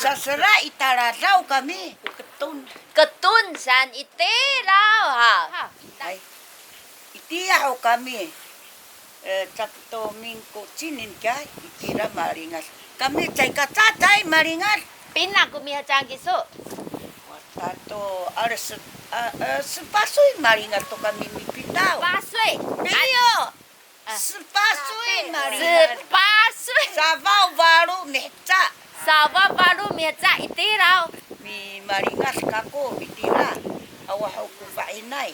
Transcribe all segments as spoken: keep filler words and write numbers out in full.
Sasera i Taladaw kami, Keton. Keton saan i Tilaw, ha. Ay, itiya ho kami, e, caay to mingko cinin kiya, itira Malingad. Kami caay ka cacay Malingad. Pina ko mihecaan kiso? Wata to, ale se, a, e, sepasoy Malingad to kami mipitaw. Sepasoy. Iyo. A. Sepasoy Malingad. Sepasoy. Safaw falo miheca. Safaw falo miheca i Tilaw. Mimalingad kako itira. Awa ho ko fa'inay.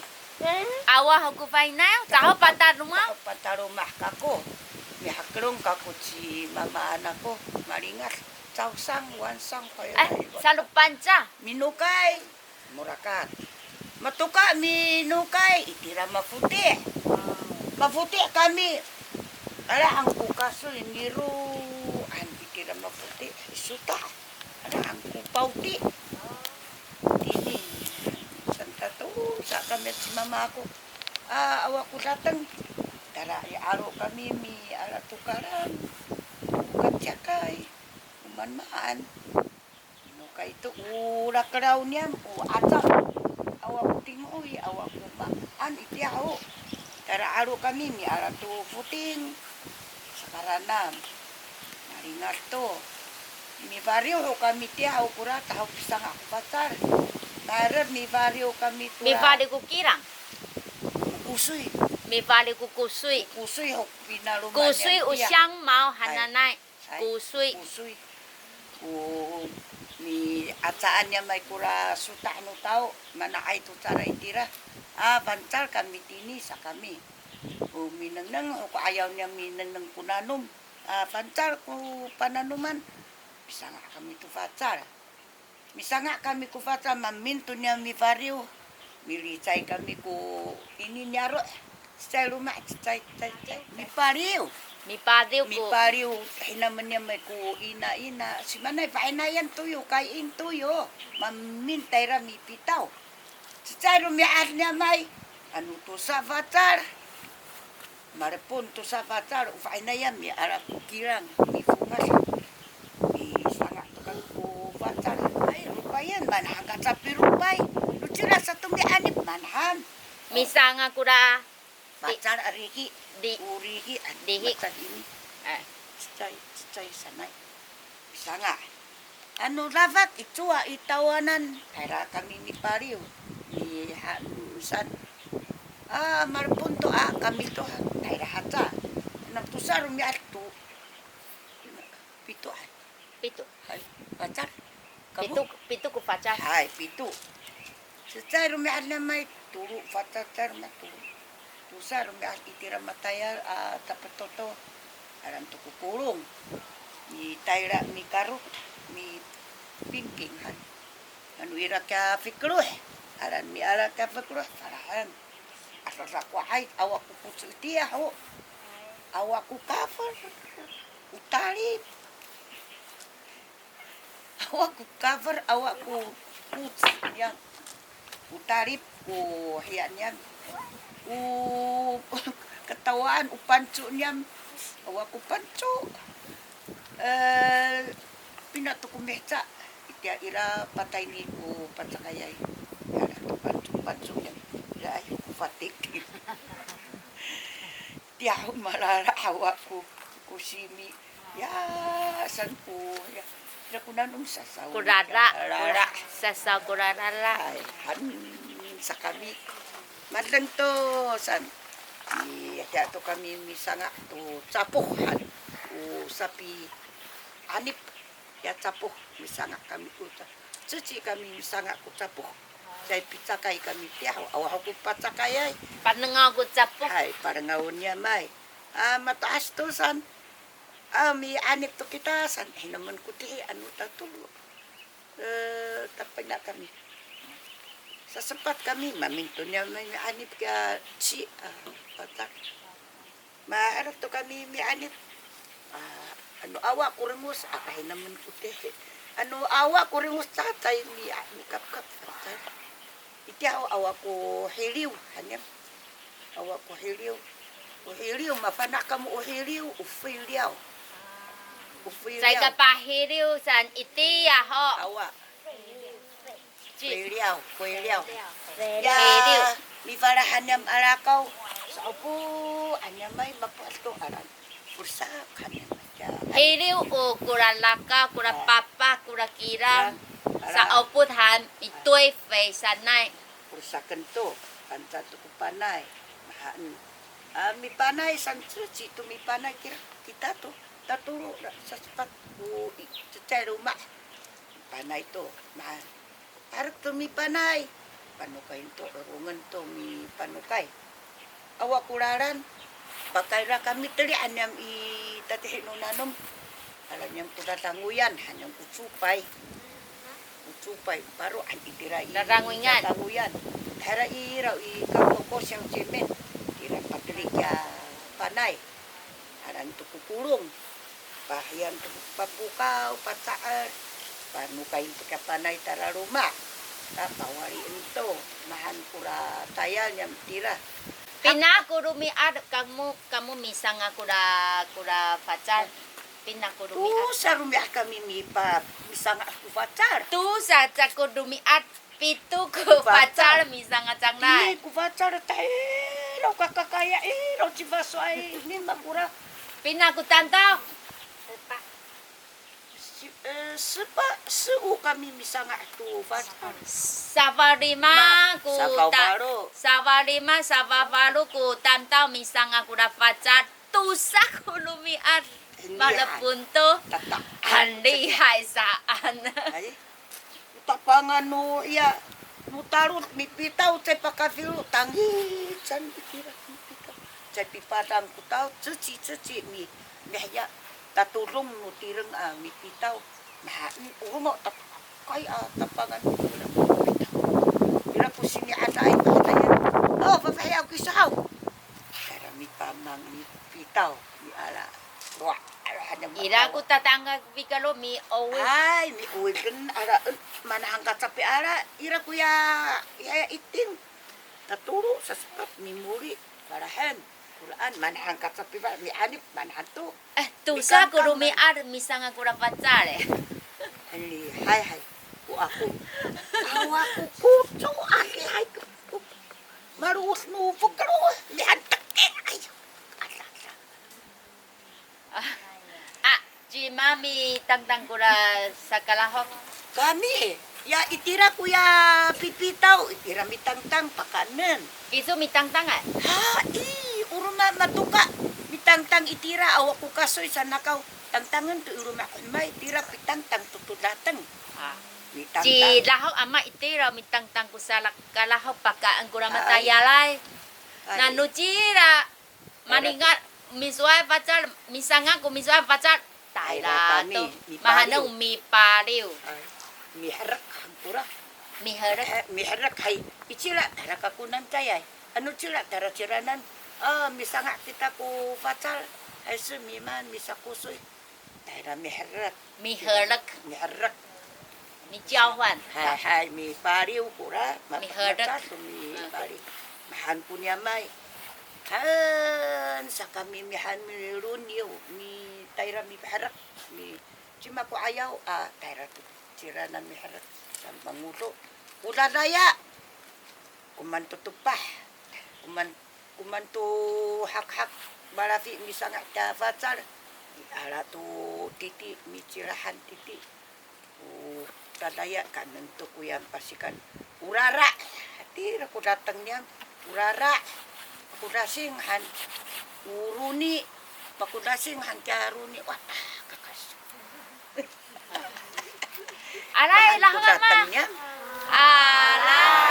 Awa ho ko fa'inay, caho pataloma'. Caho pataloma' kako. Mihakelong kako ci mamaan ako. Malingad. Cawsang, wansang, kayo. E, salopan ca. Minokay. Morakat. Matoka minokay, itira mafoti'. Mafoti' kami. Ala han ko kasoy ngiro'an itira mafoti'. I sota'. Ala han ko pawti. Tini. Saan tatosa kami ci mama ako. A, awa ko dateng. Tara i 'alo kami miala to kalang. Ko kaciyakay. O manmaan. Minokay to o lakelaw niyam, o 'aca. Awa ko tingoy, awa ko maan itiya ho. Tara 'alo kami miala to foting. Sakaranam. Malingad to. Mifariw ho kami tiya ho kora caho pisanga' ko facal. Tared mifariw kami to. Mifariw ko kilang. Ko kosoy. Mifariw ko kosoy. Ko kosoy ho pinaloma niyam tiya. Kosoy o siyangmaw hananay. Hay, kosoy. Kosoy. Ko ni'acaan niyam ay kora sota' no tao, mana'ay to cara itira. A, fangcal kami tini sa kami. O minengneng, o ko 'ayaw niyam minengneng ko nanom. A, fangcal ko pananoman. Misanga' kami to facal. Misanga' kami ko facal, maemin to niya mifariw. Milicay kami ko ini niyaro'. Cecay loma', cecay, cecay, cecay. Mipaliw. Mipaliw ko. Mipaliw. Hinamen niya may ko ina, ina. Simanay fa'inayan toyo, kaying toyo. Maemin tayra mipitaw. Cecay romi'ad niya may. Ano tosa facal. Malepon tosa facal, o fa'inayan miala ko kilang, mifongad. Misanga' to kami ko facal. Ay, ropayen, maan han ka capiropay. No cila sato mi'anip, maan han. Misanga' kora. Facal a rihi. Di. O rihi, a, rihi. Facal ini. E. Cecay, cecay sanay. Misanga'. Ano dafak i cowa i tawanan, tayra kami mipaliw, miha-, misan. A, malepon to, a, kami to, tayra haca. Ano tosa romi'ad to. Pito, hay. Pito. Hay, facal. Kamo? Pito, pito ko facal. Hay, pito. Cecay romi'ad niya may tolo, facal cecay romi'ad tolo. Tosa romi'ad itira matayal a tapetoto. Alan to ko kolong. Mitayra, mikarot, mipingping han. Ano ira kiya fikeloh. Alan miala kiya fikeloh, falahen. Asa sa ko hay, awa ko koco itiya ho. Awa ko kafer. O talip. Awa ko kafer, awa ko koco niyam. O talip, o hiya niyam. O katawaan, o panco niyam. Awa ko panco. E, pina to ko miheca. Itiya ira patayni ko pacakayay. Ira to panco, panco niyam. Ira ayo ko fatik. Tiya ho malala awa ko, ko simi. Ya, saan ko, ya. Ira ko nanom sasaw. Ko rara. Rara. Sasaw ko rara. Ay, han sa kami. Madeng to, saan. Itiya to kami misanga' to capoh han. O sapianip. Ya capoh, misanga' kami ko ca-, ceci kami misanga' ko capoh. Caay picakay kami tiya ho, awa ho ko pacakayay. Panengaw ko capoh. Hay, panengaw niya may. A, mato'as to saan. A, mianip to kita saan. Hinamen ko tihi, ano tatolo. E, tapina kami. Sasepat kami, maemin to niya may mianip kiya ci, a, patak. Maherek to kami mianip. A, ano awa ko rengos, a, kahinamen ko tihi. Ano awa ko rengos, cacay mi, mikapkap, cacay. Itiya ho awa ko hiliw, han niyam. Awa ko hiliw. O hiliw, mafana' kamo o hiliw, o filiyaw. Caay ka pahiliw saan itiya ho. Awa. Ci- Pahiliw, pahiliw. Ya, mifalahan niyam a lakaw. Sa'opo, aniyamay mapo'ed to aran. Polsak han niyam aca. Hiliw o kora lakaw, kora papah, kora kilang. Sa'opo han, mitoy fey sanay. Polsaken to, fangcal to ko panay. Mahaen. A, mipanay saan ceci to mipanay kira, kita to. Tatolo, ra, sasepat ko i, cecay loma'. Panay to, ma, parek to mipanay. Panokayen to, rorongen to mipanokay. Awa ko lalan, pakayra kami telian niyam i tatihi no nanom. Ala niyam ko lalangoyan, han niyam ko copay. Ko copay, paro han itira i lalangoyan. Lalangoyan. Tayra ira i kako ko siyang cimin. Tira pateli kiya panay. Aran to ko kolong. Pahiyan to papokaw, paca'el. Panokayen to kiya panay tara loma'. Ta pawalien to. Mahaen kora tayal niyam tira. Pina ko romi'ad kamo, kamo misanga' kora, kora facal. Pina ko romi'ad. Tosa romi'ad kami mipa, misanga' ko facal. Tosa ca ko romi'ad. Pito ko facal misanga' cangra. Di ko facal tayra ko kakakaya, ira ko cifasoay, nima kora. Pina ko tamdaw? Si, e, sepat, sio kami misanga' to facal. Safaw lima ko ta-, safaw falo. Safaw lima, safaw falo ko tamdaw misanga' kora facal. Tosa ko romi'ad. Malepon to. Tata. Hanlihay saan. Ay. Tapangan no iya, no talod mipitaw, caay pakafilo, tangic saan itira mipitaw. Caay pipadang ko talod, ceci, ceci, mi, mihiya, tatodong no tireng a mipitaw. Mahaen, o roma, tap-, kay a, tapangan no ira mipitaw. Ira ko sini'adaay, ma'adayan. O, fafahiyaw kiso haw. Tayra mipamang, mipitaw, miala. Wa, ala han niyam. Ira ko tata'angay ko pikalo, mi'owid. Ay, mi'owid ken ala, en, manahang kacapi ala, ira koya, ya, ya iting. Tatolo, sasepat, mimoli, falahen, kolaan, manahang kacapi, fal, mi'anip, manahang to. E, tosa ko romi'ad, misanga' kora facal e. Hay, hay, hay. Ko ako. Awa ko koco, ay, hay, ko. Malood no fokeloh, mihantek e, ay. Ala, ala. A, a, cima mitangtang kora sakalahok? Kami, ya itira koya pipitaw, itira mitangtang pakaenen. Kiso mitangtang a? Ha, i, o roma matoka, mitangtang itira, awa ko kasoy sanakaw, tangtangen to i roma, may itira pitangtang to to dateng. A. Mitangtang. Ci lahok ama itira mitangtang ko sakalahok pakaen kora matayalay. Ay. Nano cira, malingal, misowaay facal, misanga' ko misowaay facal. Tayra to. Mahaen o mipaliw. Ay, miherek han kora. Miherek. E, miherek hay. I cila tayra kakonan caay. Ano cila tayra ciranan. A, misanga' kita ko facal. Hay, so mimaan, misakosoy. Tayra miherek. Miherek. Miherek. Miciyawan. Hay, hay, mipaliw kora. Miherek. Mapacas to mipaliw. Mahaen ko niyamay. Haen sa kami mihaen miloniw, mi tayra miherek, mi cima ko 'ayaw a tayra to ciranan miherek. Sa mangodo. Ko dadaya. Koman to topah. Koman Koman to hakhak, malafi misanga' ta facal. Ala to titi, micilahan titi. O dadaya kaenen to koyang pasikan. O rara', hatira ko dateng niyam. O rara', pakodasing han. O roni, pakodasing han kiya roni. Wa, kakas. Aray, lahok ama. Aray.